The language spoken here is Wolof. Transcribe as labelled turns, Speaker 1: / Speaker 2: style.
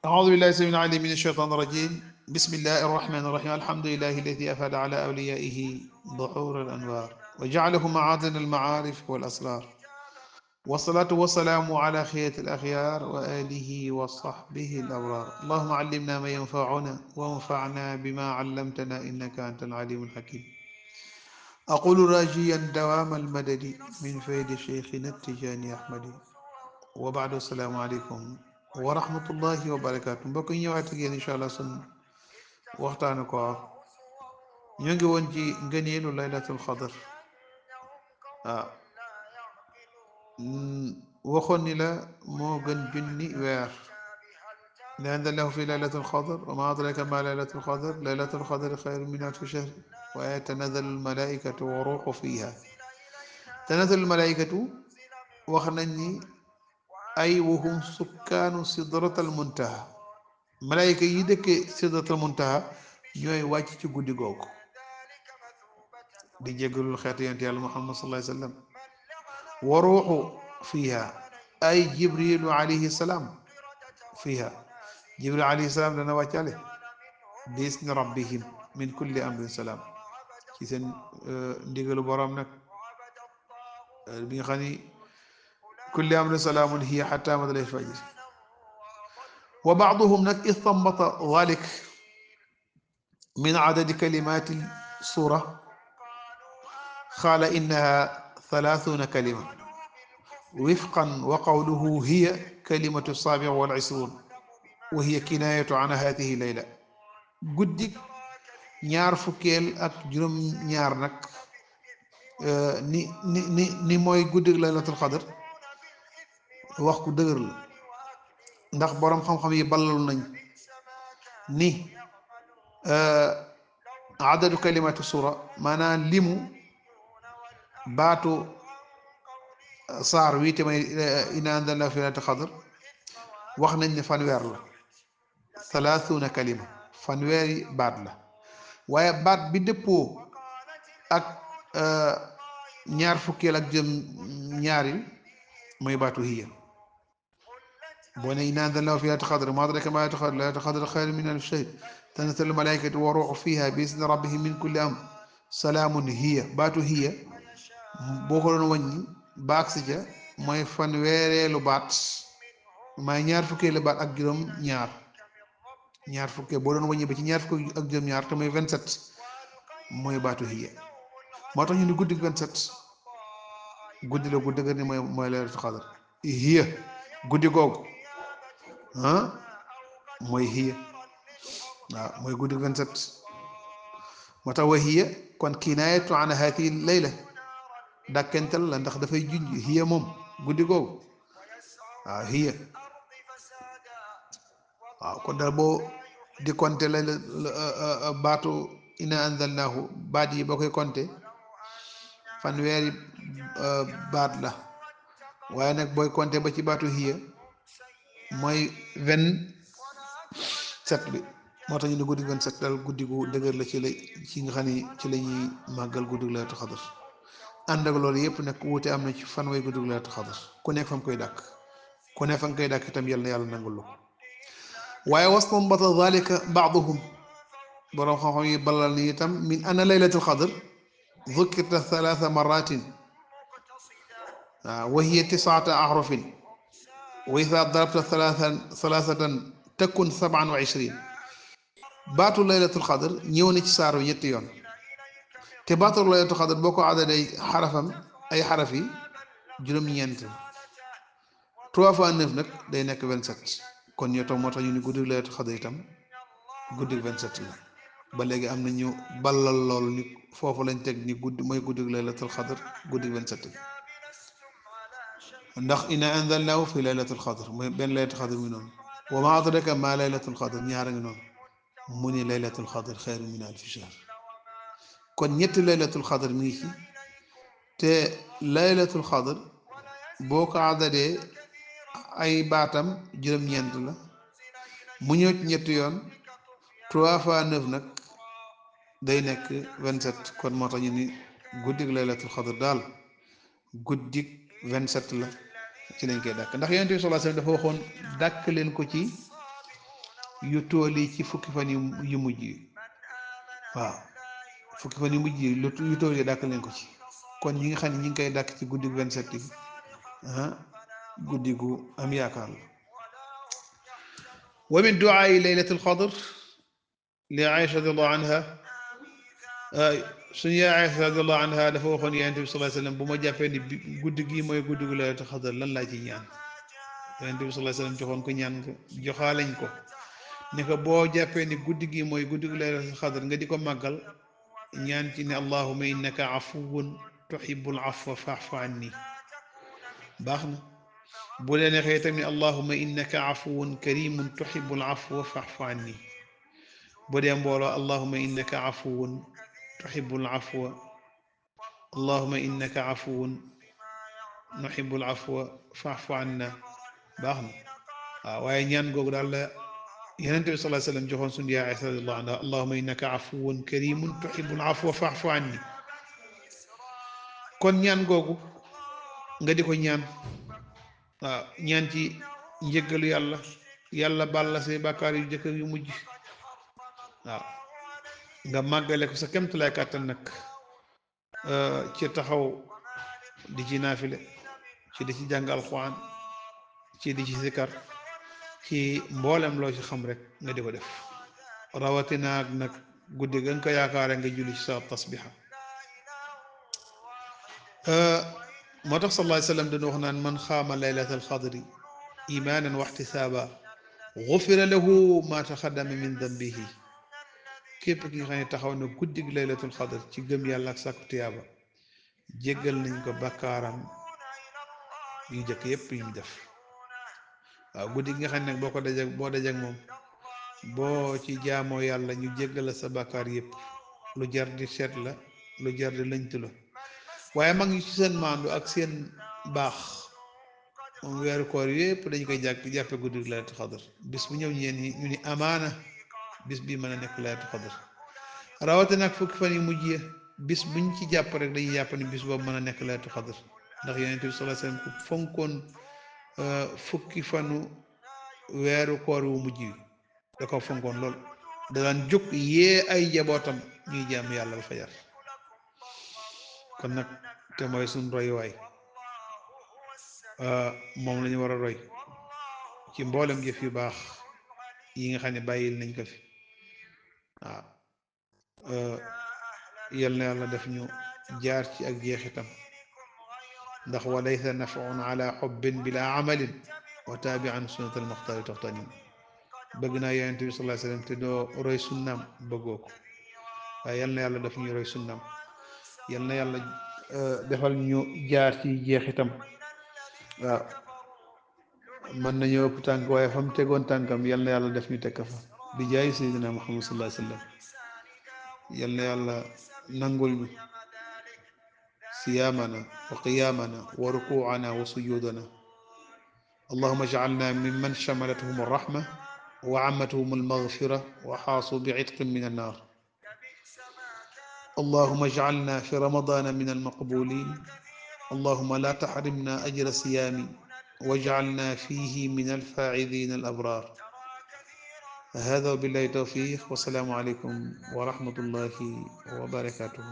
Speaker 1: أعوذ بالله السميع العليم من الشيطان الرجيم بسم الله الرحمن الرحيم الحمد لله الذي أفاد على أوليائه ظهور الأنوار وجعله معادن المعارف والأسرار والصلاة والسلام على خيرة الأخيار وآله وصحبه الأبرار اللهم علمنا ما ينفعنا وانفعنا بما علمتنا إنك أنت العليم الحكيم أقول راجيا دوام المدد من فيد شيخنا التجاني أحمد وبعد السلام عليكم ورحمة الله وبركاته mbokk yi ñëwaat ak yéen incha allah sun waxtaanu koor ñu ngi woon ci ngëneelu laylatul xadr waaw waxoon ni la moo gën junni weer ne anzalnahu fi laylatul xadr wa ma adraka ma laylatul xadr laylatul xadr xayru min alfi shahr waaye tanazzalu almalaikatu wa ruuxu fiha tanazzalu almalaikatu wax nañ ni ay wahum sukkaanu sidratal muntaha malayka yi dëkke sidratal muntaha ñooy wàcc ci guddi googu di jégalul xeetu yonent yàlla muhammad sallallahu alayhi wa sallam wa ruuxu fiha ay jibrilu alayhi salaam fiha jibril alayhi salaam dana wàccale bi isni rabbihim min kulli amrin salaam ci seen ndigalu boroom nag bi nga xam ni kulli amrin salaamun hiya xatta matla'il fajr wa baaduhum nag istanbata dalik min adadi kalimati sura qaala innaha thalathuna kalima wifqan wa qawluhu hiya kalimatu saabi wal isrun wa hiya kinayatu an hadihi layla guddik ñaar fukkeel ak juróom ñaar nag ni mooy guddik laylatul xadr wax ku dëgër la ndax boroom xam-xam yi ballalu nañ ni adadu kalimatu sura maanaam limu baatu saar wi te may inna anzalnahu fi laylatul xadr wax nañ ne fanweer la thalathuna kalima fanweeri baat la waaye baat bi dëppoo ak ñaar fukkeel ak jëm ñaari mooy baatu hiya boo ne inna anzalnahu fi laylatul qadr ma adraka ma laylatul qadr laylatul qadr xayrun min alfi shahr tanazzalu malaikatu wa ruuhu fiha bi izni rabbihim min kulli amr salaamun hiya baatu hiya boo ko doon wàññi baagsi ca mooy fanweereelu baat maay ñaar fukkeelu baat ak juróom ñaar fukkee boo doon wàññi ba ci ñaar fukki ak juróom ñaar te mooy 27 mooy baatu hiya moo tax ñu ni guddi 27 guddi la gu dëgër ni mooy laylatul qadr hiya guddi googu mooy hiya waaw mooy guddi 27 moo tax wa hiya kon kinaayatu an haati layla dàkkental la ndax dafay junj hiya moom guddi googu waaw hiya waaw kon daal boo di compter layla baatu inna anzalnaahu baat yi boo koy compter fanweeri baat la waaye nag booy compter ba ci baatu hiya mooy 27 bi moo tax ñu ne guddi 27 daal guddi gu dëgër la ci nga xam ne ci la ñuy màggal guddi laylatul xadr ànd ak loolu yëpp nag wuute am na ci fan way guddi laylatul xadr ku nekk fa nga koy dàkk ku nekk fa nga koy dàkk itam yal na yàlla nangul lu ko waaye wastanbata dalika baaduhum boroom xam-xam yi balal ni itam min anna laylatul xadr dhukirta thalatha maratin wa hiya tisata ahrufin wa idha darabta thalathatan takun 27 baatu laylatul xadr ñëw na ci saaru ñetti yoon te baatu laylatul xadr boo ko àddaday xarafam ay xaraf yi juróom-ñeent 3 fois 9 nag day nekk 27 kon ñoo tax moo tax ñu ni guddi laylatul xadr itam guddi 27 la ba léegi am na ñu ballal loolu ni foofu lañ teg ni guddi mooy guddi laylatul xadr guddi 27 bi ndax inna anzalnahu fi laylatul xadr mooy benn laylatul xadr mi noonu wa ma adraka ma laylatul xadr ñaara ngi noonu mu ni laylatul xadr xayru min alfi shahr kon ñetti laylatul xadr mi ngi ci te laylatul xadr boo ko àddadee ay baatam juróom-ñeent la mu ñëw ci ñetti yoon 3 fois 9 nag day nekk 27 kon moo tax ñu ni guddig laylatul xadr daal guddig 27 la ci lañ koy dàkk ndax yonent bi sallallahu alayhi wasallam dafa waxoon dàkk leen ko ci yu tooli ci fukki fan yu mujj yi waaw fukki fan yu mujj yi yu tooli dàkk leen ko ci kon ñi nga xam ne ñi ngi koy dàkk ci guddi gu 27 gi guddi gu am yaakaar la wa min duaai laylatul qadr li Aïcha radiallahu anha suñu yaay Aïcha radiallahu anha dafa waxoon yonent bi sallallahu alayhi wasallam bu ma jàppee ni guddi gi mooy guddi gu laylatul qadr lan laa ci ñaan yonent bi sallallahu alayhi wasallam joxoon ko ñaan nga joxaaleñ ko ne ko boo jàppee ni guddi gi mooy guddi gu laylatul qadr nga di ko màggal ñaan ci ne allahumma innaka afuwun tuhibbul afwa fa'fu anni baax na bu leen neexee tamit allahumma innaka afuwun karimun tuhibbul afwa fa'fu anni bu dee mbooloo allahumma innaka afuwun tuhibbul afwa allahumma innaka afuwun nuhibbul afwa fa'fu anna baax na waaw waaye ñaan googu daal la yonent bi sallallahu alayhi wasallam joxoon suñu yaay Aysa radiyallahu anha allahumma innaka afuwun karimun tuhibbul afwa fa'fu anni kon ñaan googu nga di ko ñaan waaw ñaan ci njëggalu yàlla yàlla baal la say bàkkaar yu jëkk yu mujj waaw nga màggale ko sa kemtulaay kàttan nag ci taxaw di ci naafile ci di ci jàng alxuraan ci di ci sikar ci mboolem loo ci xam rek nga di ko def rawatina ak nag guddi ga nga ko yaakaare nga julli ci sa tasbiha moo tax sallallahu alayhi wa sallam dañu wax naan man xaama laylatal qadri imaanan wa ihtisaaba gufira lahu ma taqaddama min dambihi képp ki nga xam ne taxaw na guddig laylatul qadr ci gëm yàlla ak sàkku tiyaaba jéggal nañ ko bakkaaram yu jëkk yépp yu mu def waaw guddi gi nga xam ne nag boo dajeg moom boo ci jaamoo yàlla ñu jéggal la sa bakkaar yépp lu jar di seet la lu jar di lëñtu la waaye mag ñi ci seen maandu ak seen baax moom weeru koor yépp dañ koy jàppe guddig laylatul qadr bis bu ñëw ñeen ñu ni amaana bis bii mën a nekk laylatul qadr rawatina nag fukki fan yu mujj bis buñ ci jàpp rek dañuy jàpp ni bis boobu mën a nekk laylatul qadr ndax yonent bi sallallahu alayhi wasallam ku fonkoon fukki fanu weeru koor wu mujj wi da ko fonkoon lool da daan jóg yee ay jabootam ñuy jaam yàlla ba fajar kon nag te mooy suñ royuwaay moom la ñu war a roy ci mboolem jëf yu baax yi nga xam ne bàyyil nañ ko fi waaw yal na yàlla def ñu jaar ci ak jeexitam ndax wa laysa naf'un ala xubbin bila amalin wa taabi'an sunnat al muxtaari taxtanim bëgg naa yonent bi sallallahu alayhi wasallam te doo roy sunnaam bëggoo ko waaye yal na yàlla def ñu roy sunnaam yal na yàlla defal ñu jaar ci jeexitam waaw mën nañoo ëpp tànk waaye fa mu tegoon tànkam yal na yàlla def ñu tekk fa bi jaay sayyidina Muhammad sallallahu alayhi wasallam yal na yàlla nangul ñu siyaamana wa qiyaamana wa rukuu'ana wa sujuudana allahumma ij'alna mimman shamalathumu ar-rahma wa 'ammathum al-maghfira wa haasu bi'itqin min an-naar اللهم اجعلنا في رمضان من المقبولين اللهم لا تحرمنا أجر الصيام واجعلنا فيه من الفاعلين الأبرار هذا وبالله التوفيق والسلام عليكم ورحمة الله وبركاته